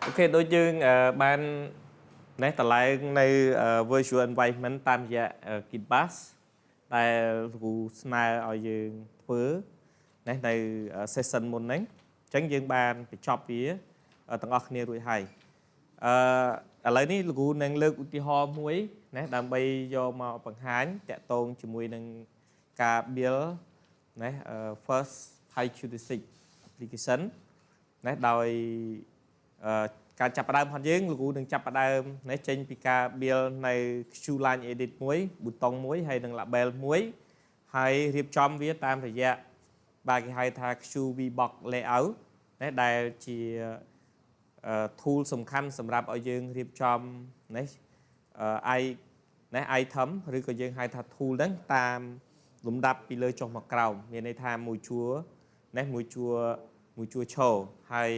OK ដូចយើងបាននេះតម្លើងនៅ virtual environment តាមរយៈ Git Bash ដែលគ្រូស្នើឲ្យយើងធ្វើនេះនៅ session មុនហ្នឹងអញ្ចឹងយើងបានបញ្ចប់វាទាំងអស់គ្នារួចហើយអឺឥឡូវនេះលោកគ្រូនឹងលើកឧទាហរណ៍មួយណាដើម្បីយកមកបង្ហាញតាក់ទងជាមួយនឹងការ build ណា first PyQt6 application ណាដោយអឺការចាប់ផ្ដើមរបស់យើងលោកគ្រូនឹងចាប់ផ្ដើមណាចេញពីការ build នៅ QLineEdit មួយប៊ូតុងមួយហើយនិង label មួយហើយរៀបចំវាតាមរយៈបាទគេហៅថា QVBox layout ណាដែលជា tool សំខាន់សម្រាប់ឲ្យយើងរៀបចំណា i ណា item ឬក៏យើងហៅថា tool ហ្នឹងតាមលំដាប់ពីលើចុះមកក្រោមមានន័យថាមួយជួរណាមួយជួរមួយជួរឈរហើយ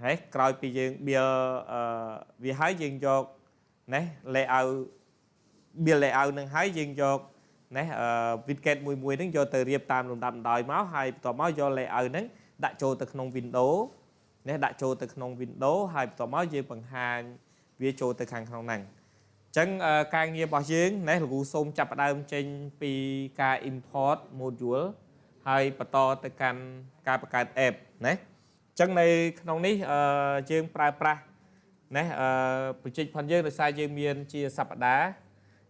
ហើយក្រោយពីយើង build អឺវាហើយយើងយកណា layout build layout នឹងហើយយើងយកណាអឺ widget មួយមួយហ្នឹងយកទៅរៀបតាមលំដាប់ដោយមកហើយបន្ទាប់មកយក layout ហ្នឹងដាក់ចូលទៅក្នុង window នេះដាក់ចូលទៅក្នុង window ហើយបន្ទាប់មកយើងបង្ហាញវាចូលទៅខាងក្នុងហ្នឹងអញ្ចឹងការងាររបស់យើងណាលោកគ្រូសូមចាប់ផ្ដើមចេញពីការ import module ហើយបន្តទៅកាន់ការបង្កើត app ណាអញ្ចឹងនៅក្នុងនេះយើងប្រើប្រាស់ណាអឺ project ផងយើងដោយសារយើងមានជាសប្តាហ៍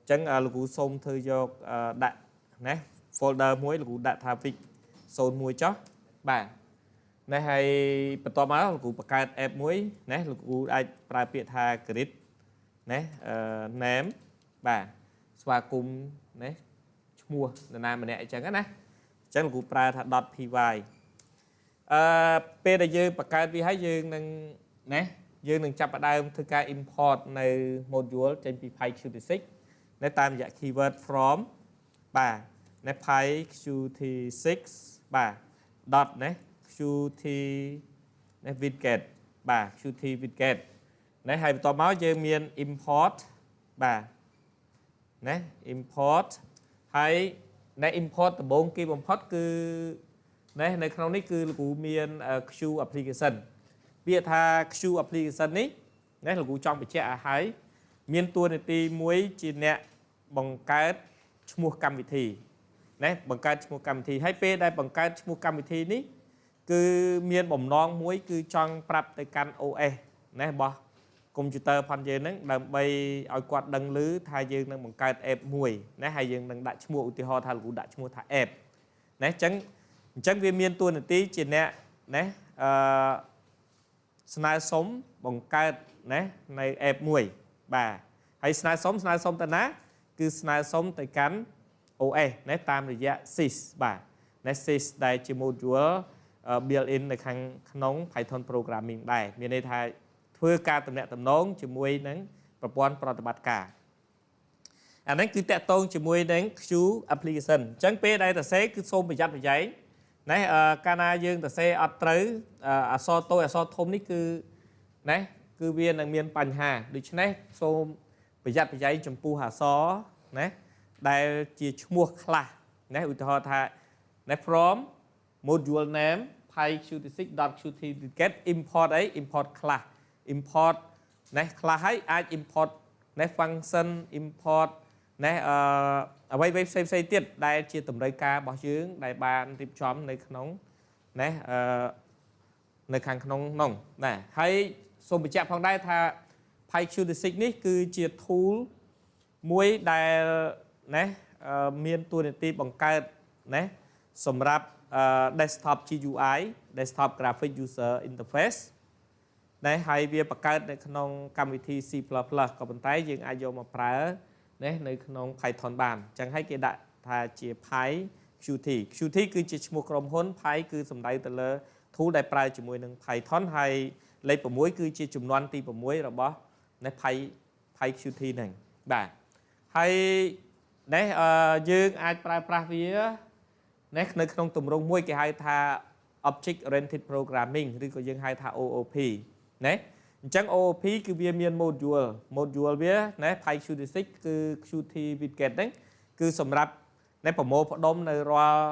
អញ្ចឹងលោកគ្រូសូមធ្វើយកដាក់ណា folder មួយលោកគ្រូដាក់ថា week 01ចុះបាទនេះហើយបន្ទាប់មកលោកគ្រូបង្កើត app មួយណាលោកគ្រូអាចប្រើពាក្យថា greet ណាអឺ name បាទស្វាគមន៍ណាឈ្មោះនរណាម្នាក់អញ្ចឹងណាអញ្ចឹងលោកគ្រូប្រើថា .py អឺពេលដែលយើងបង្កើតវាហើយយើងនឹងណាយើងនឹងចាប់ផ្ដើមធ្វើការ import នៅ module ចេញពី PyQt6 នៅតាមរយៈ keyword from បាទនៅ PyQt6 បាទ dot ណា Qt ណា widget បាទ Qt widget ណាហើយបន្ទាប់មកយើងមាន import បាទណា import ហើយនៅ import ដំបូងគេបំផុតគឺណានៅក្នុងនេះគឺលោកគ្រូមាន Q application ពាក្យថា Q application នេះណាលោកគ្រូចង់បញ្ជាក់ឲ្យហើយមានតួនាទីមួយជាអ្នកបង្កើតឈ្មោះកម្មវិធីណាបង្កើតឈ្មោះកម្មវិធីហើយពេលដែលបង្កើតឈ្មោះកម្មវិធីនេះគឺមានបំណងមួយគឺចង់ប្រាប់ទៅកាន់ OS ណារបស់កុំព្យូទ័រផនយើងហ្នឹងដើម្បីឲ្យគាត់ដឹងឮថាយើងនឹងបង្កើត app មួយណាហើយយើងនឹងដាក់ឈ្មោះឧទាហរណ៍ថាលោកគ្រូដាក់ឈ្មោះថា app ណាអញ្ចឹងវាមានតួនាទីជាអ្នកណាអឺស្នើសុំបង្កើតណានៅ app មួយបាទហើយស្នើសុំស្នើសុំទៅណាគឺស្នើសុំទៅកាន់ OS ណាតាមរយៈ sys បាទណា sys ដែលជា module built in នៅខាងក្នុង Python programming ដែរមានន័យថាធ្វើការទំនាក់ទំនងជាមួយនឹងប្រព័ន្ធប្រតិបត្តិការអាហ្នឹងគឺតាក់ទងជាមួយនឹង Q application អញ្ចឹងពេលដែលសរសេរគឺសូមប្រយ័ត្នប្រយែងណាកាលណាយើងសរសេរអត់ត្រូវអក្សរតូចអក្សរធំនេះគឺណាគឺវានឹងមានបញ្ហាដូច្នេះសូមប្រយ័ត្នប្រយែងចំពោះអក្សរណាដែលជាឈ្មោះខ្លះណាឧទាហរណ៍ថាណា from module name pyqt6.qt import អី import class import ណា class ហើយអាច import ណា function import ណាអឺអ្វីៗផ្សេងផ្សេងទៀតដែលជាតម្រូវការរបស់យើងដែលបានរៀបចំនៅក្នុងណាអឺនៅខាងក្នុងនោះណាហើយសូមបញ្ជាក់ផងដែរថា PyQt6 នេះគឺជា tool មួយដែលណាមានតួនាទីបង្កើតណាសម្រាប់ desktop GUI desktop graphic user interface ណែហើយវាបង្កើតនៅក្នុងកម្មវិធី C++ ក៏ប៉ុន្តែយើងអាចយកមកប្រើណានៅក្នុង Python បានអញ្ចឹងហើយគេដាក់ថាជា Py Qt Qt គឺជាឈ្មោះក្រុមហ៊ុន Py គឺសំដៅទៅលើ tool ដែលប្រើជាមួយនឹង Python ហើយលេខ6គឺជាចំនួនទី6របស់នៃ PyQt ហ្នឹងបាទហើយនេះយើងអាចប្រើប្រាស់វានេះនៅក្នុងទម្រង់មួយគេហៅថា Object Oriented Programming ឬក៏យើងហៅថា OOP ណាអញ្ចឹង OOP គឺវាមាន module module វាណា PyQt6 គឺ Qt widget ហ្នឹងគឺសម្រាប់ណែប្រមូលផ្ដុំនៅរាល់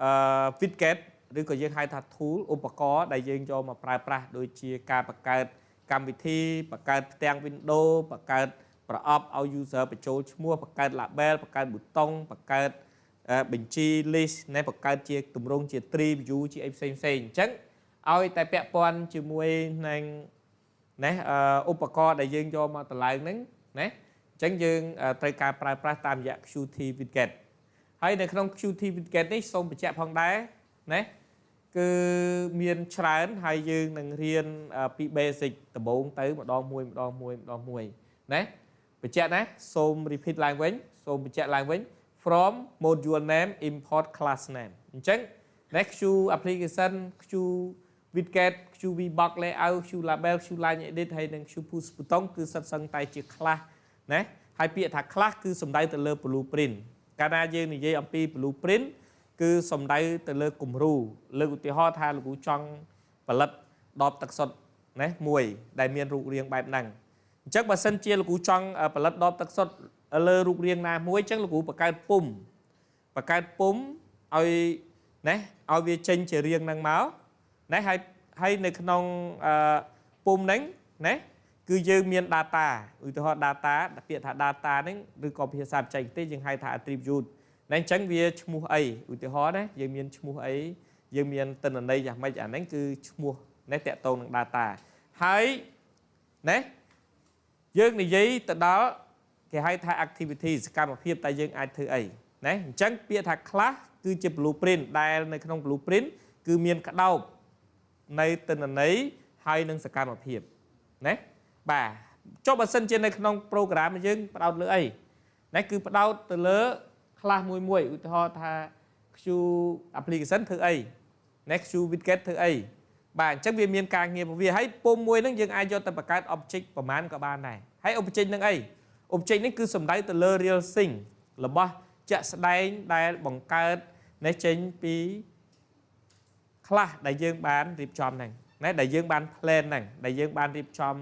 អឺ widget ឬក៏យើងហៅថា tool ឧបករណ៍ដែលយើងយកមកប្រើប្រាស់ដូចជាការបង្កើត កម្មវិធីបង្កើតផ្ទាំង window បង្កើតប្រអប់ឲ្យ user បញ្ចូលឈ្មោះបង្កើត label បង្កើតប៊ូតុងបង្កើតបញ្ជី list ណាបង្កើតជាទម្រង់ជា tree view ជាអីផ្សេងផ្សេងអញ្ចឹងឲ្យតែពាក់ព័ន្ធជាមួយនឹងណាឧបករណ៍ដែលយើងយកមកតម្លើងហ្នឹងណាអញ្ចឹងយើងត្រូវការប្រើប្រាស់តាមរយៈ Qt widget ហើយនៅក្នុង Qt widget នេះសូមបញ្ជាក់ផងដែរណាគឺមានច្រើនហើយយើងនឹងរៀនពី basic ដំបូងទៅម្ដងមួយម្ដងមួយម្ដងមួយណាបញ្ជាក់ណាសូម repeat ឡើងវិញសូមបញ្ជាក់ឡើងវិញ from module name import class name អញ្ចឹងណា Q application Q widget Q VBox layout Q label Q line edit ហើយនិង Q push button គឺសិតសឹងតែជា class ណាហើយពាក្យថា class គឺសំដៅទៅលើ blueprint កាលណាយើងនិយាយអំពី blueprint គឺសំដៅទៅលើគំរូលើកឧទាហរណ៍ថាលោកគ្រូចង់ផលិតដបទឹកសុទ្ធណាមួយដែលមានរូបរាងបែបហ្នឹងអញ្ចឹងបើសិនជាលោកគ្រូចង់ផលិតដបទឹកសុទ្ធលើរូបរាងណាមួយអញ្ចឹងលោកគ្រូបង្កើតពុំបង្កើតពុំឲ្យណាឲ្យវាចេញជារាងហ្នឹងមកណាហើយហើយនៅក្នុងអឺពុំហ្នឹងណាគឺយើងមាន data ឧទាហរណ៍ data ពាក្យថា data ហ្នឹងឬក៏ភាសាបច្ចេកទេសយើងហៅថា attribute ណាអញ្ចឹងវាឈ្មោះអីឧទាហរណ៍ណាយើងមានឈ្មោះអីយើងមានទិន្នន័យយ៉ាងម៉េចអាហ្នឹងគឺឈ្មោះនេះតាក់ទងនឹង data ហើយណាយើងនិយាយទៅដល់គេហៅថា activity សកម្មភាពតែយើងអាចធ្វើអីណាអញ្ចឹងពាក្យថា class គឺជា blueprint ដែលនៅក្នុង blueprint គឺមានក្តោបនៅទិន្នន័យហើយនឹងសកម្មភាពណាបាទចុះបើសិនជានៅក្នុង program យើងផ្ដោតលើអីណាគឺផ្ដោតទៅលើ class មួយមួយឧទាហរណ៍ថា Q application ធ្វើអីណា Q widget ធ្វើអីបាទអញ្ចឹងវាមានការងារពវាហើយពុំមួយហ្នឹងយើងអាចយកទៅបង្កើត object ប្រមាណក៏បានដែរហើយ object ហ្នឹងអី object នេះគឺសំដៅទៅលើ real thing របស់ជាក់ស្ដែងដែលបង្កើតនេះចេញពី class ដែលយើងបានរៀបចំហ្នឹងណាដែលយើងបាន plan ហ្នឹងដែលយើងបានរៀបចំ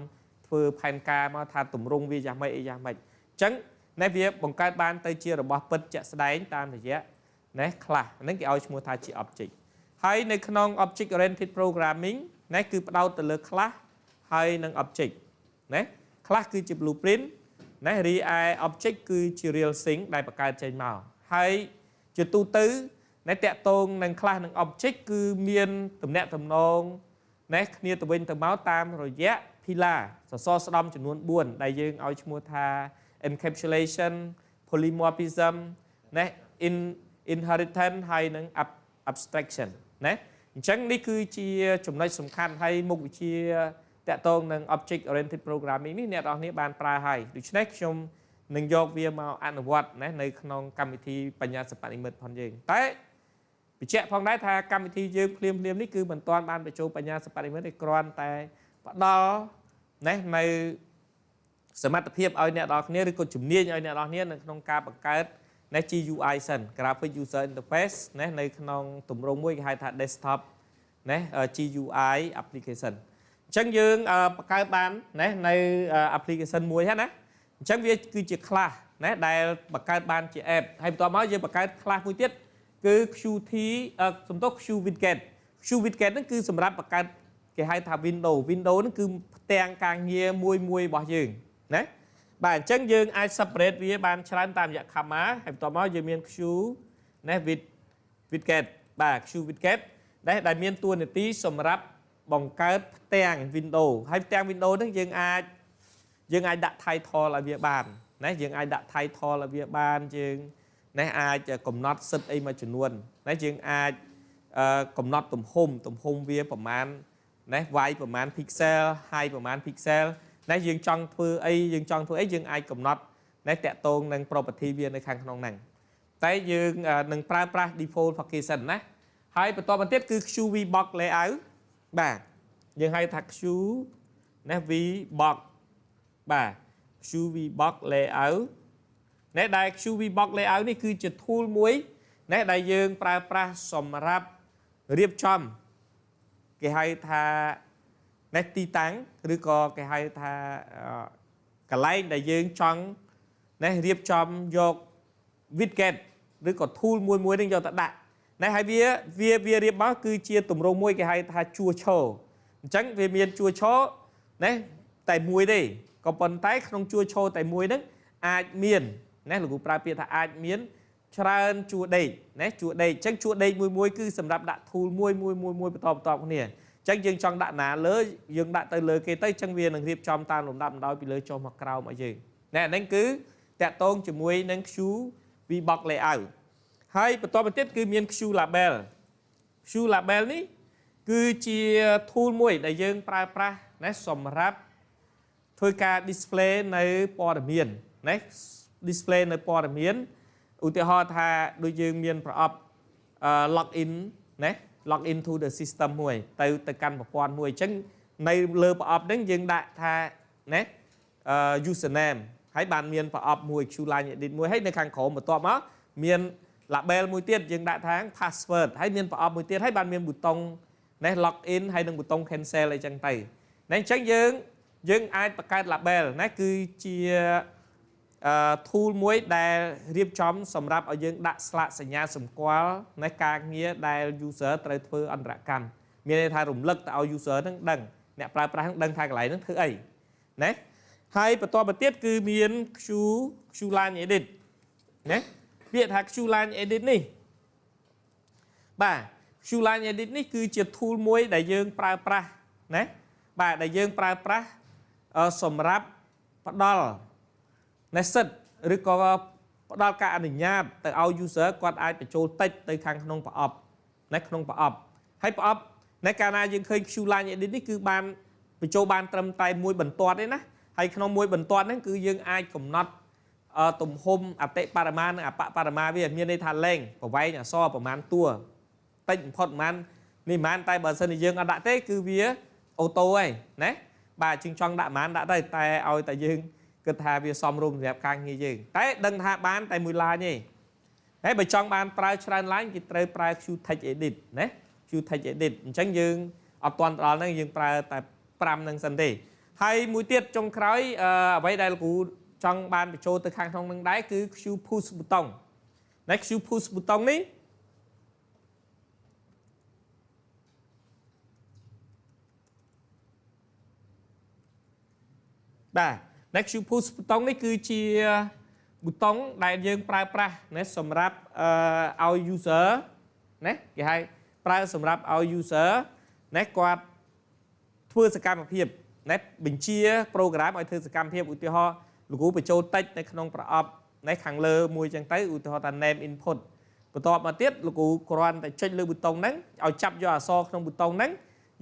ធ្វើផែនការមកថាទម្រង់វាយ៉ាងម៉េចអីយ៉ាងម៉េចអញ្ចឹងនេះវាបង្កើតបានទៅជារបស់ពិតជាក់ស្ដែងតាមរយៈណា class ហ្នឹងគេឲ្យឈ្មោះថាជា object ហើយនៅក្នុង object oriented programming ណាគឺផ្ដោតទៅលើ class ហើយនិង object ណា class គឺជា blueprint ណារីឯ object គឺជា real thing ដែលបង្កើតចេញមកហើយជាទូទៅណែតាក់ទងនឹង class និង object គឺមានទំនាក់ទំនងណែគ្នាទៅវិញទៅមកតាមរយៈ pillar សសរស្តម្ភចំនួន4ដែលយើងឲ្យឈ្មោះថា encapsulation, polymorphism ណា inheritance ហើយនិង abstraction ណាអញ្ចឹងនេះគឺជាចំណុចសំខាន់ហើយមុខវិជ្ជាតាក់ទងនឹង object oriented programming នេះអ្នកនរគ្នាបានប្រើហើយដូច្នេះខ្ញុំនឹងយកវាមកអនុវត្តណានៅក្នុងកម្មវិធីបញ្ញាសិប្បនិម្មិតផងយើងតែបញ្ជាក់ផងដែរថាកម្មវិធីយើងភ្លាមភ្លាមនេះគឺមិនទាន់បានបញ្ចូលបញ្ញាសិប្បនិម្មិតទេគ្រាន់តែផ្ដល់ណានៅសមត្ថភាពឲ្យអ្នកនរគ្នាឬក៏ជំនាញឲ្យអ្នកនរគ្នានៅក្នុងការបង្កើតណា GUI សិន Graphic User Interface ណានៅក្នុងទម្រង់មួយគេហៅថា desktop ណា GUI application អញ្ចឹងយើងបង្កើតបានណានៅ application មួយហ្នឹងណាអញ្ចឹងវាគឺជា class ណាដែលបង្កើតបានជា app ហើយបន្ទាប់មកយើងបង្កើត class មួយទៀតគឺ Qt សំទោស Q widget Q widget ហ្នឹងគឺសម្រាប់បង្កើតគេហៅថា window window ហ្នឹងគឺផ្ទាំងការងារមួយមួយរបស់យើងណាបាទអញ្ចឹងយើងអាច separate វាបានច្រើនតាមរយៈ comma ហើយបន្ទាប់មកយើងមាន Q ណា widget បាទ Q widget ដែលមានតួនាទីសម្រាប់បង្កើតផ្ទាំង window ហើយផ្ទាំង window ហ្នឹងយើងអាចដាក់ title ឲ្យវាបានណាយើងអាចដាក់ title ឲ្យវាបានយើងណាអាចកំណត់សិទ្ធអីមួយចំនួនណាយើងអាចកំណត់ទំហំទំហំវាប្រមាណណា width ប្រមាណ pixel height ប្រមាណ pixel ណាយើងចង់ធ្វើអីយើងចង់ធ្វើអីយើងអាចកំណត់ណាតាក់ទងនឹង property វានៅខាងក្នុងហ្នឹងតែយើងនឹងប្រើប្រាស់ default function ណាហើយបន្តមកទៀតគឺ QV box layout បាទយើងហៅថា Q ណា V box បាទ QV box layout ណែដែល QV box layout នេះគឺជា tool មួយណែដែលយើងប្រើប្រាស់សម្រាប់រៀបចំគេហៅថាណែទីតាំងឬក៏គេហៅថាកន្លែងដែលយើងចង់ណែរៀបចំយក widget ឬក៏ tool មួយមួយនឹងយកទៅដាក់ណែហើយវាវាវារៀបមកគឺជាទម្រង់មួយគេហៅថាជួរឈរអញ្ចឹងវាមានជួរឈរ ណាតែមួយទេក៏ប៉ុន្តែក្នុងជួរឈរតែមួយហ្នឹងអាចមានណាលោកគ្រូប្រើពាក្យថាអាចមានច្រើនជួរដេកណាជួរដេកអញ្ចឹងជួរដេកមួយមួយគឺសម្រាប់ដាក់ tool មួយមួយមួយមួយបន្តបន្តគ្នាអញ្ចឹងយើងចង់ដាក់ណាលើយើងដាក់ទៅលើគេទៅអញ្ចឹងវានឹងរៀបចំតាមលំដាប់លំដោយពីលើចុះមកក្រោមឲ្យយើងណែហ្នឹងគឺតាក់ទងជាមួយនឹង Q VBox layout ហើយបន្តមកទៀតគឺមាន Q label។ Q label នេះគឺជា tool មួយដែលយើងប្រើប្រាស់ណាសម្រាប់ធ្វើការ display នៅព័ត៌មានណា display នៅព័ត៌មានឧទាហរណ៍ថាដូចយើងមានប្រអប់ login ណា log in to the system មួយទៅទៅកាន់ប្រព័ន្ធមួយអញ្ចឹងនៅលើប្រអប់ហ្នឹងយើងដាក់ថាណា username ហើយបានមានប្រអប់មួយ Q line edit មួយហើយនៅខាងក្រោមបន្ទាប់មកមាន label មួយទៀតយើងដាក់ថា password ហើយមានប្រអប់មួយទៀតហើយបានមានប៊ូតុងនេះ log in ហើយនិងប៊ូតុង cancel អីចឹងទៅណាអញ្ចឹងយើងយើងអាចបង្កើត label ណាគឺជាអឺ tool មួយដែលរៀបចំសម្រាប់ឲ្យយើងដាក់ស្លាកសញ្ញាសម្គាល់នៃការងារដែល user ត្រូវធ្វើអន្តរកម្មមានន័យថារំលឹកទៅឲ្យ user ហ្នឹងដឹងអ្នកប្រើប្រាស់ហ្នឹងដឹងថាកន្លែងហ្នឹងធ្វើអីណាហើយបន្តមកទៀតគឺមាន Q line edit ណាពាក្យថា Q line edit នេះបាទ Q line edit នេះគឺជា tool មួយដែលយើងប្រើប្រាស់ណាបាទដែលយើងប្រើប្រាស់សម្រាប់ផ្ដល់នៃសិទ្ធឬក៏ផ្ដល់ការអនុញ្ញាតទៅឲ្យ user គាត់អាចបញ្ចូលតិចទៅខាងក្នុងប្រអប់ណាក្នុងប្រអប់ហើយប្រអប់ในកាលណាយើងឃើញ Q line edit នេះគឺបានបញ្ចូលបានត្រឹមតែមួយបន្ទាត់ទេណាហើយក្នុងមួយបន្ទាត់ហ្នឹងគឺយើងអាចកំណត់ទំហំអតិបរមានិងអបបរមាវាមានន័យថាលែងប្រវែងអក្សរប្រមាណតួតិចបំផុតប្រមាណនេះប្រមាណតែបើសិនជាយើងអត់ដាក់ទេគឺវាauto ហើយណាបាទជាងចង់ដាក់ប្រមាណដាក់ទៅតែឲ្យតែយើងគិតថាវាសមរម្យសម្រាប់ការងារយើងតែដឹងថាបានតែមួយ line ទេហើយបើចង់បានប្រើច្រើន line គេត្រូវប្រើ Q text edit ណា Q text edit អញ្ចឹងយើងអត់ទាន់ដល់ហ្នឹងយើងប្រើតែ5ហ្នឹងសិនទេហើយមួយទៀតចុងក្រោយអ្វីដែលលោកគ្រូចង់បានបញ្ចូលទៅខាងក្នុងនឹងដែរគឺ Q push button ណា Q push button នេះបាទ Next Q push button នេះគឺជាប៊ូតុងដែលយើងប្រើប្រាស់ណាសម្រាប់ឲ្យ user ណាគេហៅប្រើសម្រាប់ឲ្យ user ណាគាត់ធ្វើសកម្មភាពណាបញ្ជា program ឲ្យធ្វើសកម្មភាពឧទាហរណ៍លោកគ្រូបញ្ចូលតិចនៅក្នុងប្រអប់ណាខាងលើមួយចឹងទៅឧទាហរណ៍ថា name input បន្ទាប់មកទៀតលោកគ្រូគ្រាន់តែចុចលើប៊ូតុងហ្នឹងឲ្យចាប់យកអក្សរក្នុងប៊ូតុងហ្នឹង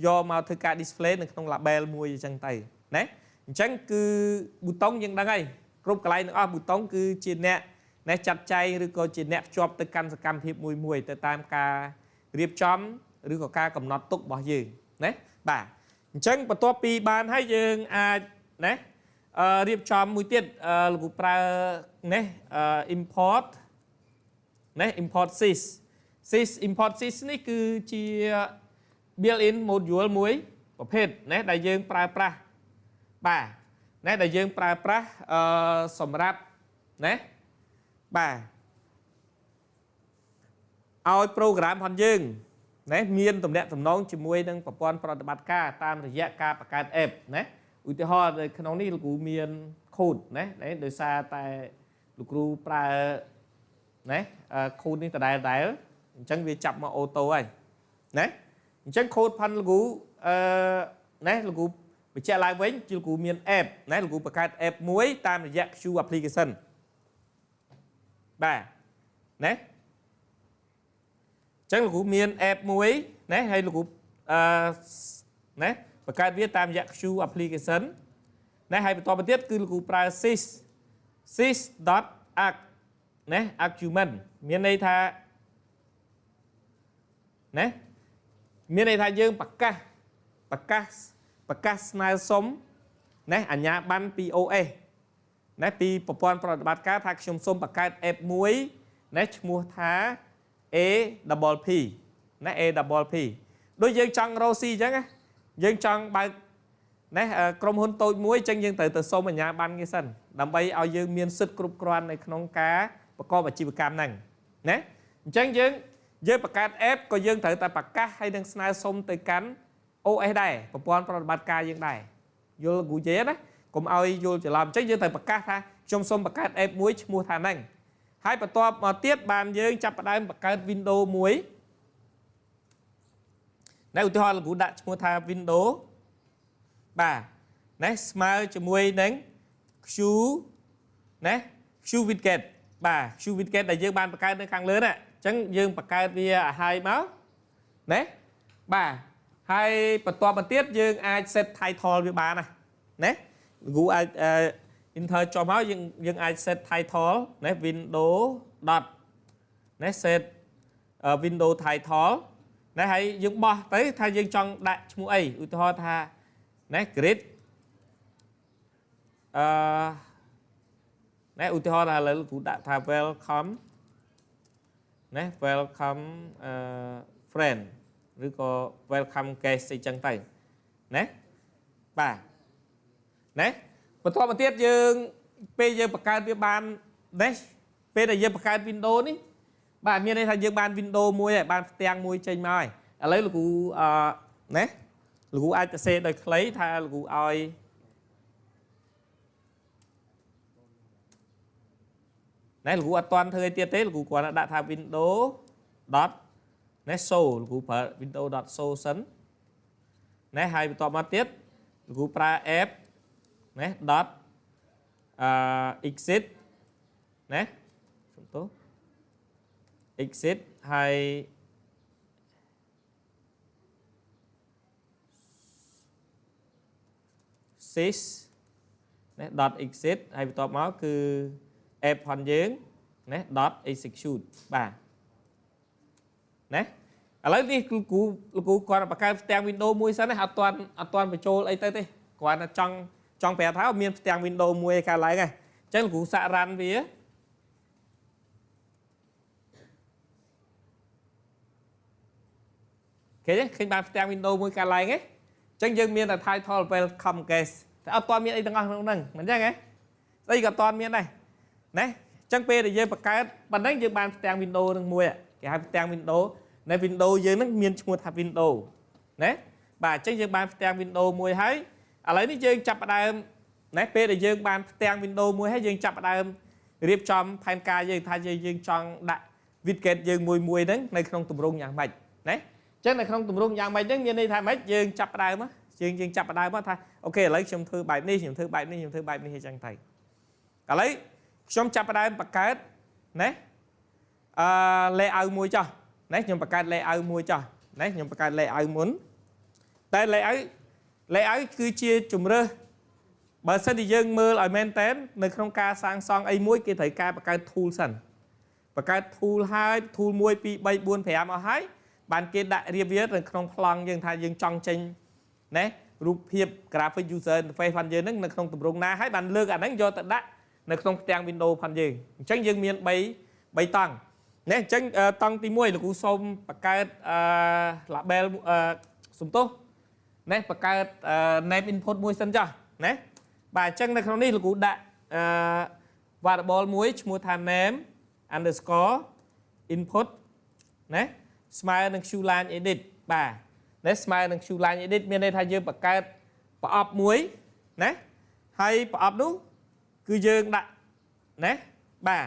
យកមកធ្វើការ display នៅក្នុង label មួយអញ្ចឹងទៅណាអញ្ចឹងគឺប៊ូតុងយើងដឹងហើយគ្រប់កន្លែងទាំងអស់ប៊ូតុងគឺជាអ្នកអ្នកចាត់ចែងឬក៏ជាអ្នកភ្ជាប់ទៅកាន់សកម្មភាពមួយមួយទៅតាមការរៀបចំឬក៏ការកំណត់ទុករបស់យើងណាបាទអញ្ចឹងបន្ទាប់ពីបានហើយយើងអាចណារៀបចំមួយទៀតលោកគ្រូប្រើនេះ import ណា import sys sys import sys នេះគឺជា built-in module មួយប្រភេទណាដែលយើងប្រើប្រាស់បាទណាដែលយើងប្រើប្រាស់អឺសម្រាប់ណាបាទឲ្យ program របស់យើងណាមានទំនាក់ទំនងជាមួយនឹងប្រព័ន្ធប្រតិបត្តិការតាមរយៈការបង្កើត app ណាឧទាហរណ៍នៅក្នុងនេះលោកគ្រូមាន code ណាដោយសារតែលោកគ្រូប្រើណា code នេះដដែលដែលអញ្ចឹងវាចាប់មក auto ហើយណាអញ្ចឹង code ផាន់លោកគ្រូអឺណាលោកគ្រូបញ្ជាក់ឡើងវិញជាលោកគ្រូមាន app ណាលោកគ្រូបង្កើត app មួយតាមរយៈ Q application បាទណាអញ្ចឹងលោកគ្រូមាន app មួយណាហើយលោកគ្រូអឺណាបង្កើតវាតាមរយៈ Q application ណាហើយបន្តមកទៀតគឺលោកគ្រូប្រើ sys sys.arg ណា argument មានន័យថាណាមានន័យថាយើងប្រកាសប្រកាសប្រកាសស្នើសុំណាអាជ្ញាប័ណ្ណពី OS ណាពីប្រព័ន្ធប្រតិបត្តិការថាខ្ញុំសូមបង្កើត app មួយណាឈ្មោះថា A double P ណា A double P ដូចយើងចង់រកស៊ីអញ្ចឹងណាយើងចង់បើកណាក្រុមហ៊ុនតូចមួយអញ្ចឹងយើងត្រូវទៅសុំអាជ្ញាប័ណ្ណគេសិនដើម្បីឲ្យយើងមានសិទ្ធិគ្រប់គ្រាន់នៅក្នុងការប្រកបអាជីវកម្មហ្នឹងណាអញ្ចឹងយើងយើងបង្កើត app ក៏យើងត្រូវតែប្រកាសហើយនឹងស្នើសុំទៅកាន់ OS ដែរប្រព័ន្ធប្រតិបត្តិការយើងដែរ យល់គ្រូនិយាយណាកុំឲ្យយល់ច្រឡំអញ្ចឹងយើងត្រូវប្រកាសថាខ្ញុំសូមបង្កើត app មួយឈ្មោះថាហ្នឹងហើយបន្ទាប់មកទៀតបានយើងចាប់ផ្ដើមបង្កើត window មួយណែឧទាហរណ៍លោកគ្រូដាក់ឈ្មោះថា window បាទណែស្មើជាមួយនឹង Q ណា Q widget បាទ Q widget ដែលយើងបានបង្កើតនៅខាងលើណាអញ្ចឹងយើងបង្កើតវាឲ្យហើយមកណាបាទហើយបន្ទាប់មកទៀតយើងអាច set title វាបានណាណាគ្រូអាច enter ចុះមកយើងយើងអាច set title ណា window dot ណា set window title ណាហើយយើងបោះទៅថាយើងចង់ដាក់ឈ្មោះអីឧទាហរណ៍ថាណា greet អឺណែឧទាហរណ៍ថាឥឡូវគ្រូដាក់ថា welcome ណា welcome អឺ friend ឬក៏ welcome guest អីចឹងទៅណាបាទណាបន្ទាប់មកទៀតយើងពេលយើងបង្កើតវាបាននេះពេលដែលយើងបង្កើត window នេះបាទមានន័យថាយើងបាន window មួយហើយបានផ្ទាំងមួយចេញមកហើយឥឡូវលោកគ្រូអឺណាលោកគ្រូអាចទៅសេដោយខ្លីថាលោកគ្រូឲ្យ ណែលោកគ្រូអត់ទាន់ធ្វើអីទៀតទេលោកគ្រូគ្រាន់តែដាក់ថា window dot ណែ show លោកគ្រូប្រើ window dot show សិនណែហើយបន្ទាប់មកទៀតលោកគ្រូប្រើ app ណែ dot អឺ exit ណែសុំទោស exit ហើយ sys ណែ dot exit ហើយបន្ទាប់មកគឺ app ផងយើងណា dot execute បាទណាឥឡូវនេះគឺគ្រូលោកគ្រូគាត់បង្កើតផ្ទាំង window មួយសិនណាអត់ទាន់អត់ទាន់បញ្ចូលអីទៅទេគ្រាន់តែចង់ចង់ប្រាប់ថាមានផ្ទាំង window មួយឲ្យកើតឡើងហ្នឹងអញ្ចឹងលោកគ្រូសាក run វាឃើញទេឃើញបានផ្ទាំង window មួយកើតឡើងទេអញ្ចឹងយើងមានតែ title welcome guest តែអត់ទាន់មានអីទាំងអស់ក្នុងហ្នឹងមិនអញ្ចឹងហ៎ស្អីក៏អត់ទាន់មានដែរណាអញ្ចឹងពេលដែលយើងបង្កើតប៉ុណ្ណឹងយើងបានផ្ទាំង window នឹងមួយគេហៅផ្ទាំង window នៅ window យើងហ្នឹងមានឈ្មោះថា window ណាបាទអញ្ចឹងយើងបានផ្ទាំង window មួយហើយឥឡូវនេះយើងចាប់ផ្ដើមណាពេលដែលយើងបានផ្ទាំង window មួយហើយយើងចាប់ផ្ដើមរៀបចំផែនការយើងថាយើងយើងចង់ដាក់ widget យើងមួយមួយហ្នឹងនៅក្នុងទម្រង់យ៉ាងម៉េចណាអញ្ចឹងនៅក្នុងទម្រង់យ៉ាងម៉េចហ្នឹងមានន័យថាម៉េចយើងចាប់ផ្ដើមយើងយើងចាប់ផ្ដើមថាOK ឥឡូវខ្ញុំធ្វើបែបនេះខ្ញុំធ្វើបែបនេះខ្ញុំធ្វើបែបនេះអញ្ចឹងទៅឥឡូវខ្ញុំចាប់ផ្ដើមបង្កើតណាអឺ layout មួយចុះណាខ្ញុំបង្កើត layout មួយចុះណាខ្ញុំបង្កើត layout មុនតែ layout layout គឺជាជំរើសបើសិនជាយើងមើលឲ្យមែនតែននៅក្នុងការសាងសង់អីមួយគេត្រូវការបង្កើត tool សិនបង្កើត tool ហើយ tool 1 2 3 4 5អស់ហើយបានគេដាក់រៀបវានៅក្នុងប្លង់យើងថាយើងចង់ចេញណារូបភាព graphic user interface ផងយើងហ្នឹងនៅក្នុងទម្រង់ណាហើយបានលើកអាហ្នឹងយកទៅដាក់នៅក្នុងផ្ទាំង window ផងយើងអញ្ចឹងយើងមាន3 3តង់ណាអញ្ចឹងតង់ទី1លោកគ្រូសូមបង្កើតអឺ label អឺសុំទោសណាបង្កើត name input មួយសិនចុះណាបាទអញ្ចឹងនៅក្នុងនេះលោកគ្រូដាក់អឺ variable មួយឈ្មោះថា name underscore input ណាស្មើនឹង q line edit បាទណាស្មើនឹង q line edit មានន័យថាយើងបង្កើតប្រអប់មួយណាហើយប្រអប់នោះគឺយើងដាក់ណាបាទ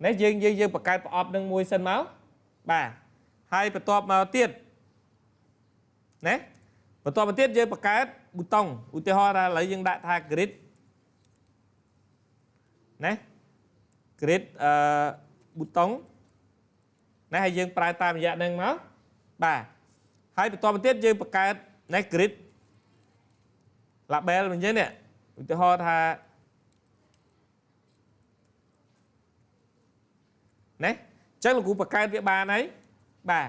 ណាយើងយើងយើងបង្កើតប្រអប់នឹងមួយសិនមកបាទហើយបន្ទាប់មកទៀតណាបន្ទាប់មកទៀតយើងបង្កើតប៊ូតុងឧទាហរណ៍ថាឥឡូវយើងដាក់ថា greet ណា greet អឺប៊ូតុងណាហើយយើងប្រើតាមរយៈហ្នឹងមកបាទហើយបន្តមកទៀតយើងបង្កើតណា greet label វិញនេះឧទាហរណ៍ថាណាអញ្ចឹងលោកគ្រូបង្កើតវាបានហើយបាទ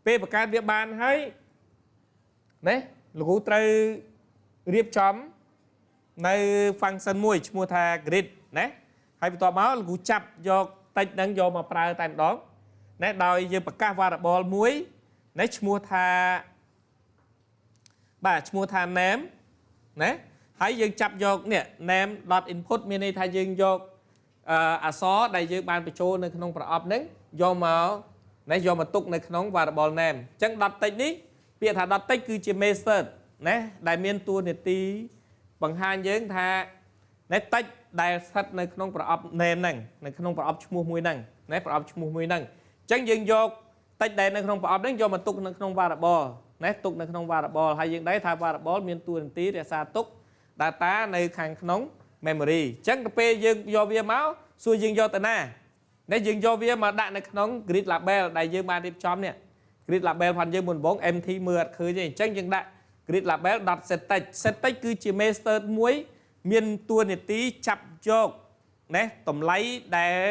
ពេលបង្កើតវាបានហើយណាលោកគ្រូត្រូវរៀបចំនៅ function មួយឈ្មោះថា greet ណាហើយបន្ទាប់មកលោកគ្រូចាប់យកតិចហ្នឹងយកមកប្រើតែម្ដងណាដោយយើងប្រកាស variable មួយណាឈ្មោះថាបាទឈ្មោះថា name ណាហើយយើងចាប់យកនេះ name.input មានន័យថាយើងយកអឺអក្សរដែលយើងបានបញ្ចូលនៅក្នុងប្រអប់ហ្នឹងយកមកណាយកមកទុកនៅក្នុង variable name អញ្ចឹង .text នេះពាក្យថា .text គឺជា method ណាដែលមានតួនាទីបង្ហាញយើងថាណែតិចដែលស្ថិតនៅក្នុងប្រអប់ name ហ្នឹងនៅក្នុងប្រអប់ឈ្មោះមួយហ្នឹងណាប្រអប់ឈ្មោះមួយហ្នឹងអញ្ចឹងយើងយកតិចដែលនៅក្នុងប្រអប់ហ្នឹងយកមកទុកនៅក្នុង variable ណាទុកនៅក្នុង variable ហើយយើងដែរថា variable មានតួនាទីរក្សាទុក data នៅខាងក្នុង memory អញ្ចឹងទៅពេលយើងយកវាមកសួរយើងយកទៅណានេះយើងយកវាមកដាក់នៅក្នុង grid label ដែលយើងបានរៀបចំនេះ grid label ផាន់យើងមុនដំបូង empty មើលអត់ឃើញទេអញ្ចឹងយើងដាក់ grid label .set text set text គឺជា method មួយមានតួនាទីចាប់យកណាតម្លៃដែល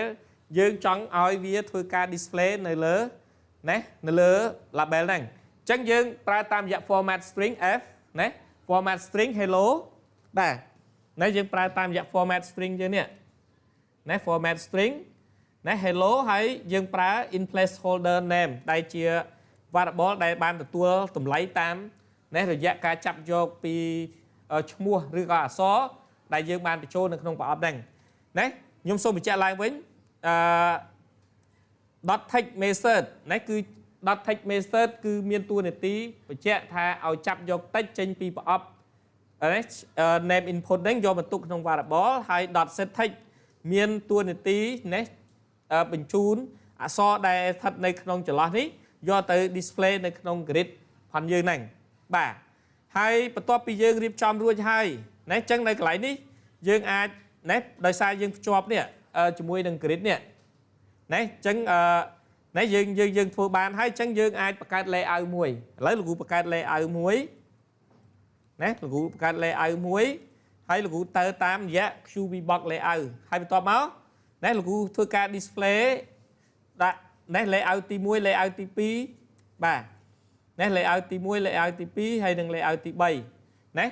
យើងចង់ឲ្យវាធ្វើការ display នៅលើណានៅលើ label ហ្នឹងអញ្ចឹងយើងប្រើតាមរយៈ format string f ណា format string hello បាទណាយើងប្រើតាមរយៈ format string យើងនេះណា format string ណា hello ហើយយើងប្រើ in placeholder name ដែលជា variable ដែលបានទទួលតម្លៃតាមនេះរយៈការចាប់យកពីឈ្មោះឬក៏អក្សរដែលយើងបានបញ្ចូលនៅក្នុងប្រអប់ហ្នឹងណាខ្ញុំសូមបញ្ជាក់ឡើងវិញអឺ dot text method ណាគឺ dot text method គឺមានតួនាទីបញ្ជាក់ថាឲ្យចាប់យក text ចេញពីប្រអប់នេះ name input ហ្នឹងយកមកទុកក្នុង variable ហើយ dot set text មានតួនាទីនេះបញ្ជូនអក្សរដែលស្ថិតនៅក្នុងចន្លោះនេះយកទៅ display នៅក្នុង grid ផនយើងហ្នឹងបាទហើយបន្ទាប់ពីយើងរៀបចំរួចហើយណាអញ្ចឹងនៅកន្លែងនេះយើងអាចណាដោយសារយើងភ្ជាប់នេះជាមួយនឹង grid នេះណាអញ្ចឹងអឺណាយើងយើងយើងធ្វើបានហើយអញ្ចឹងយើងអាចបង្កើត layout មួយឥឡូវលោកគ្រូបង្កើត layout មួយណាលោកគ្រូបង្កើត layout មួយហើយលោកគ្រូទៅតាមរយៈ QVBox layout ហើយបន្ទាប់មកណាលោកគ្រូធ្វើការ display ដាក់នេះ layout ទី1 layout ទី2បាទនេះ layout ទី1 layout ទី2ហើយនិង layout ទី3ណា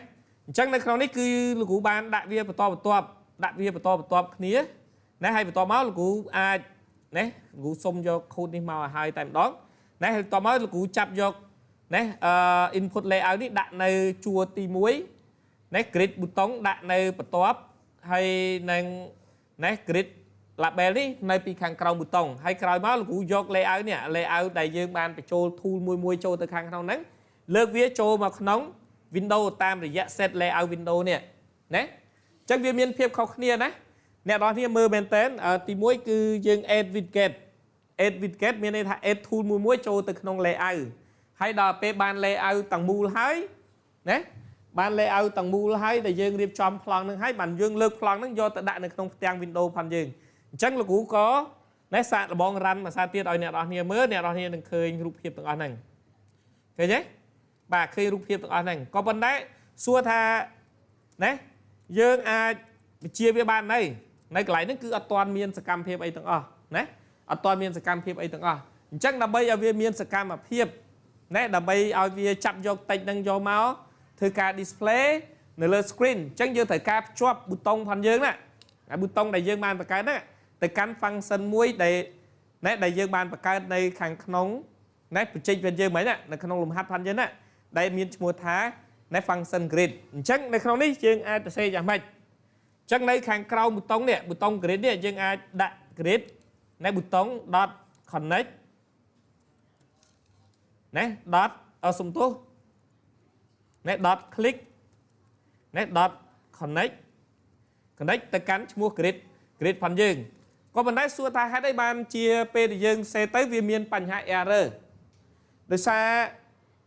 អញ្ចឹងនៅក្នុងនេះគឺលោកគ្រូបានដាក់វាបន្តបន្ទាប់ដាក់វាបន្តបន្ទាប់គ្នាណាហើយបន្តមកលោកគ្រូអាចណាលោកគ្រូសុំយក code នេះមកឲ្យហើយតែម្ដងណាហើយបន្តមកលោកគ្រូចាប់យកណាអឺ input layout នេះដាក់នៅជួរទី1ណា grid button ដាក់នៅបន្ទាប់ហើយនឹងណា grid label នេះនៅពីខាងក្រោមប៊ូតុងហើយក្រោយមកលោកគ្រូយក layout នេះ layout ដែលយើងបានបញ្ចូល tool មួយមួយចូលទៅខាងក្នុងហ្នឹងលើកវាចូលមកក្នុង window តាមរយៈ set layout window នេះណាអញ្ចឹងវាមានភាពខុសគ្នាណាអ្នកនរគ្នាមើលមែនតើទី1គឺយើង add widget add widget មានន័យថា add tool មួយមួយចូលទៅក្នុង layout ហើយដល់ពេលបាន layout ទាំងមូលហើយណាបាន layout ទាំងមូលហើយដែលយើងរៀបចំប្លង់នឹងហើយបានយើងលើកប្លង់នឹងយកទៅដាក់នៅក្នុងផ្ទាំង window ផងយើងអញ្ចឹងលោកគ្រូក៏ណែសាកល្បង run មួយសារទៀតឲ្យអ្នកនរគ្នាមើលអ្នកនរគ្នានឹងឃើញរូបភាពទាំងអស់ហ្នឹងឃើញទេបាទឃើញរូបភាពទាំងអស់ហ្នឹងក៏ប៉ុន្តែសួរថាណាយើងអាចវិជាវាបាននៅនៅកន្លែងហ្នឹងគឺអត់ទាន់មានសកម្មភាពអីទាំងអស់ណាអត់ទាន់មានសកម្មភាពអីទាំងអស់អញ្ចឹងដើម្បីឲ្យវាមានសកម្មភាពណាដើម្បីឲ្យវាចាប់យកតិចហ្នឹងយកមកធ្វើការ display នៅលើ screen អញ្ចឹងយើងត្រូវការភ្ជាប់ប៊ូតុងផងយើងណាអាប៊ូតុងដែលយើងបានបង្កើតហ្នឹងទៅកាន់ function មួយដែលណែដែលយើងបានបង្កើតនៅខាងក្នុងណែបច្ចេកវិទ្យាយើងមិញណានៅក្នុងលំហាត់ផាន់យើងណាដែលមានឈ្មោះថាណែ function grid អញ្ចឹងនៅក្នុងនេះយើងអាចទៅសេយ៉ាងម៉េចអញ្ចឹងនៅខាងក្រោមប៊ូតុងនេះប៊ូតុង grid នេះយើងអាចដាក់ grid ណែប៊ូតុង dot connect ណែ dot អសុំទោសណែ dot click ណែ dot connect connect ទៅកាន់ឈ្មោះ grid grid ផាន់យើងក៏ប៉ុន្តែសួរថាហេតុអីបានជាពេលដែលយើងសេទៅវាមានបញ្ហា error ដោយសារ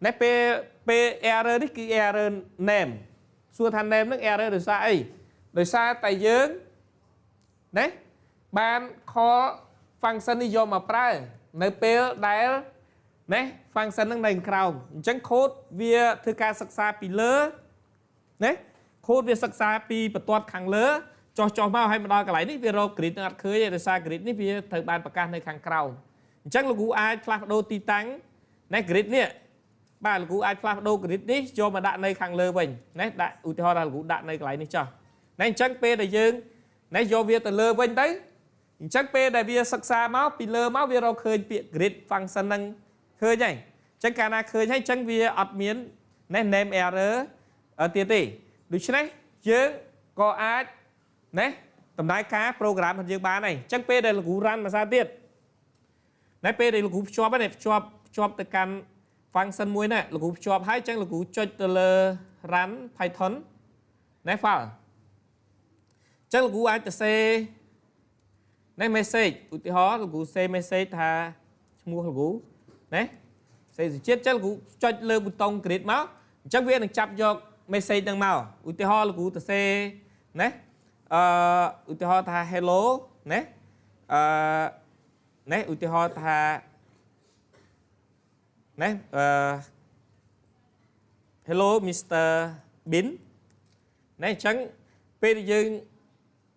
ណែពេលពេល error នេះគឺ error name សួរថា name ហ្នឹង error ដោយសារអីដោយសារតែយើងណាបាន call function នេះយកមកប្រើនៅពេលដែលណា function ហ្នឹងនៅក្រោមអញ្ចឹង code វាធ្វើការសិក្សាពីលើណា code វាសិក្សាពីបន្ទាត់ខាងលើចុះចុះមកឲ្យមកដល់កន្លែងនេះវារក grid នឹងអត់ឃើញទេដោយសារ grid នេះវាត្រូវបានប្រកាសនៅខាងក្រោមអញ្ចឹងលោកគ្រូអាចផ្លាស់ប្ដូរទីតាំងណា grid នេះបាទលោកគ្រូអាចផ្លាស់ប្ដូរ grid នេះយកមកដាក់នៅខាងលើវិញណាដាក់ឧទាហរណ៍ថាលោកគ្រូដាក់នៅកន្លែងនេះចុះណាអញ្ចឹងពេលដែលយើងណាយកវាទៅលើវិញទៅអញ្ចឹងពេលដែលវាសិក្សាមកពីលើមកវារកឃើញពាក្យ grid function ហ្នឹងឃើញហើយអញ្ចឹងកាលណាឃើញហើយអញ្ចឹងវាអត់មានណា name error ទៀតទេដូច្នេះយើងក៏អាចណាដំណើរការ program របស់យើងបានហើយអញ្ចឹងពេលដែលលោកគ្រូ run មួយសារទៀតណែពេលដែលលោកគ្រូភ្ជាប់ហ្នឹងភ្ជាប់ភ្ជាប់ទៅកាន់ function មួយណាលោកគ្រូភ្ជាប់ហើយអញ្ចឹងលោកគ្រូចុចទៅលើ run Python ណែ file អញ្ចឹងលោកគ្រូអាចទៅសេណែ message ឧទាហរណ៍លោកគ្រូសេ message ថាឈ្មោះលោកគ្រូណែសេសុជាតិអញ្ចឹងលោកគ្រូចុចលើប៊ូតុង greet មកអញ្ចឹងវានឹងចាប់យក message ហ្នឹងមកឧទាហរណ៍លោកគ្រូទៅសេណែឧទាហរណ៍ថា hello ណែណែឧទាហរណ៍ថាណែhello Mr. Bin ណែអញ្ចឹងពេលដែលយើង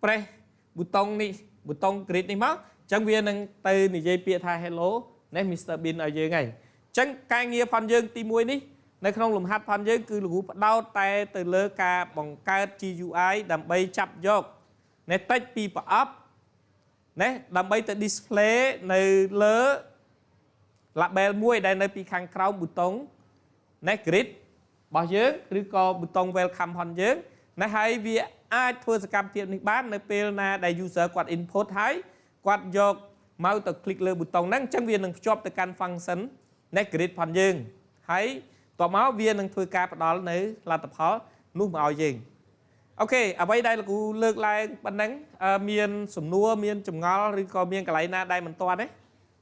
press ប៊ូតុងនេះប៊ូតុង greet នេះមកអញ្ចឹងវានឹងទៅនិយាយពាក្យថា hello ណែ Mr. Bin ឲ្យយើងហើយអញ្ចឹងការងារផនយើងទី1នេះនៅក្នុងលំហាត់ផនយើងគឺលោកគ្រូផ្ដោតតែទៅលើការបង្កើត GUI ដើម្បីចាប់យកណែតិចពីប្រអប់ណែដើម្បីទៅ display នៅលើ label មួយដែលនៅពីខាងក្រោមប៊ូតុងណែ greet របស់យើងឬក៏ប៊ូតុង welcome ផងយើងណែហើយវាអាចធ្វើសកម្មភាពនេះបាននៅពេលណាដែល user គាត់ input ហើយគាត់យកមកទៅ click លើប៊ូតុងហ្នឹងអញ្ចឹងវានឹងភ្ជាប់ទៅកាន់ function ណែ greet ផងយើងហើយតបមកវានឹងធ្វើការផ្ដល់នៅលទ្ធផលនោះមកឲ្យយើង OK អ្វីដែលលោកគ្រូលើកឡើងប៉ុណ្ណឹងមានសំណួរមានចម្ងល់ឬក៏មានកន្លែងណាដែលមិនទាន់ទេ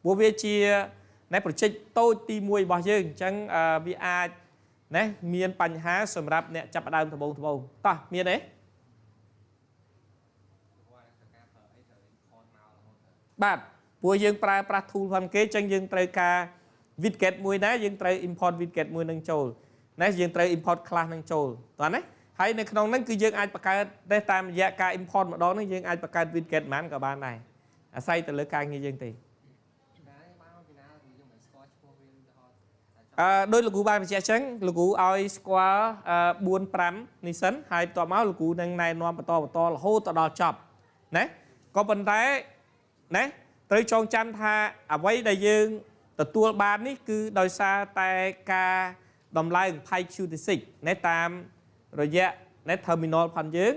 ព្រោះវាជាណែ project តូចទី1របស់យើងអញ្ចឹងវាអាចណែមានបញ្ហាសម្រាប់អ្នកចាប់ផ្ដើមដំបូងដំបូងតោះមានទេ ការប្រើអីត្រូវ import មករហូតទៅ បាទព្រោះយើងប្រើប្រាស់ tool ផងគេអញ្ចឹងយើងត្រូវការ widget មួយណាយើងត្រូវ import widget មួយនឹងចូលណាយើងត្រូវ import class នឹងចូលតោះណាហើយនៅក្នុងហ្នឹងគឺយើងអាចបង្កើតទេតាមរយៈការ import ម្ដងហ្នឹងយើងអាចបង្កើត widget ប៉ុន្មានក៏បានដែរអាស្រ័យទៅលើការងារយើងទេ ណាបានមកពីណាយើងមិនស្គាល់ឈ្មោះវាឧទាហរណ៍តែចង់ ដោយលោកគ្រូបានបញ្ជាក់អញ្ចឹងលោកគ្រូឲ្យស្គាល់4 5នេះសិនហើយបន្ទាប់មកលោកគ្រូនឹងណែនាំបន្តបន្តរហូតទៅដល់ចប់ណាក៏ប៉ុន្តែណាត្រូវចងចាំថាអ្វីដែលយើងទទួលបាននេះគឺដោយសារតែការដំឡើង PyQt6 ណាតាមរយៈណា terminal ផងយើង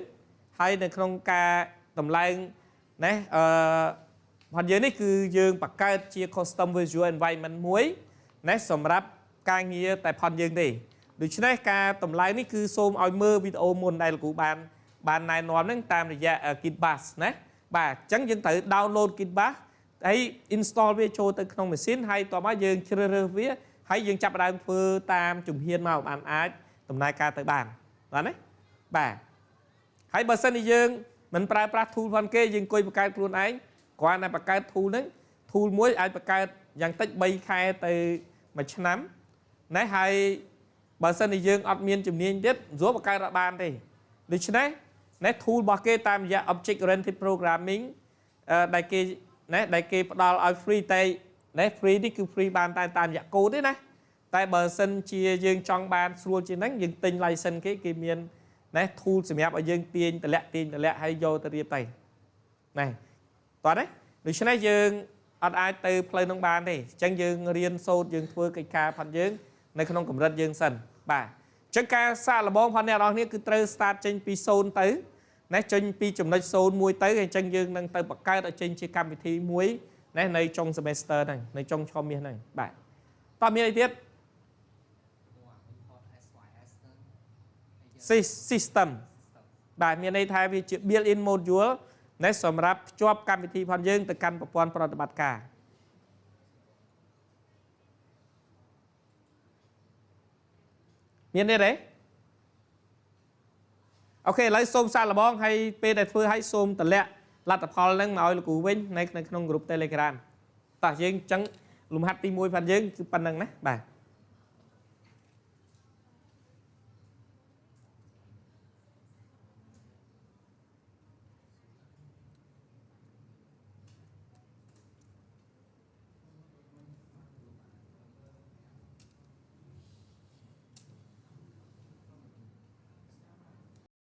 ហើយនៅក្នុងការដំឡើងណាផងយើងនេះគឺយើងបង្កើតជា custom virtual environment មួយណាសម្រាប់ការងារតែផនយើងទេដូច្នេះការតម្លើងនេះគឺសូមឲ្យមើលវីដេអូមុនដែលលោកគ្រូបានបានណែនាំហ្នឹងតាមរយៈ Git Bash ណាបាទអញ្ចឹងយើងត្រូវ download Git Bash ហើយ install វាចូលទៅក្នុងម៉ាស៊ីនហើយតោះមកយើងជ្រើសរើសវាហើយយើងចាប់ផ្ដើមធ្វើតាមជំហានមកបានអាចដំណើរការទៅបានបាទណាបាទហើយបើសិនជាយើងមិនប្រើប្រាស់ tool ផងគេយើងអង្គុយបង្កើតខ្លួនឯងគ្រាន់តែបង្កើត tool ហ្នឹង tool មួយអាចបង្កើតយ៉ាងតិច3ខែទៅមួយឆ្នាំណាហើយបើសិនជាយើងអត់មានជំនាញទៀតស្រួលបង្កើតអត់បានទេដូច្នេះណា tool របស់គេតាមរយៈ object oriented programming ដែលគេណាដែលគេផ្ដល់ឲ្យ free តែណា free នេះគឺ free បានតែតាមរយៈកូដទេណាតែបើសិនជាយើងចង់បានស្រួលជាងហ្នឹងយើងទិញ license គេគេមានណា tool សម្រាប់ឲ្យយើងទាញតម្លាក់ទាញតម្លាក់ហើយយកទៅរៀបទៅណែតោះណាដូច្នេះយើងអត់អាចទៅផ្លូវនោះបានទេអញ្ចឹងយើងរៀនសូត្រយើងធ្វើកិច្ចការផាត់យើងនៅក្នុងកម្រិតយើងសិនបាទអញ្ចឹងការសាកល្បងផាត់អ្នកនរគ្នាគឺត្រូវ start ចេញពី0ទៅណាចេញពីចំណុច0មួយទៅអញ្ចឹងយើងនឹងទៅបង្កើតឲ្យចេញជាកម្មវិធីមួយណានៅចុង semester ហ្នឹងនៅចុងឆមាសហ្នឹងបាទតើមានអីទៀត import SYS ហ្នឹងអីគេ System system បាទមានន័យថាវាជា built-in module ណាសម្រាប់ភ្ជាប់កម្មវិធីផងយើងទៅកាន់ប្រព័ន្ធប្រតិបត្តិការមានទេទេOK ឥឡូវសូមសាកល្បងហើយពេលដែលធ្វើឲ្យសូមតម្លាក់លទ្ធផលហ្នឹងមកឲ្យលោកគ្រូវិញនៅក្នុងក្រុម Telegram តោះយើងអញ្ចឹងលំហាត់ទី1ផងយើងគឺប៉ុណ្្នឹងណាបាទ។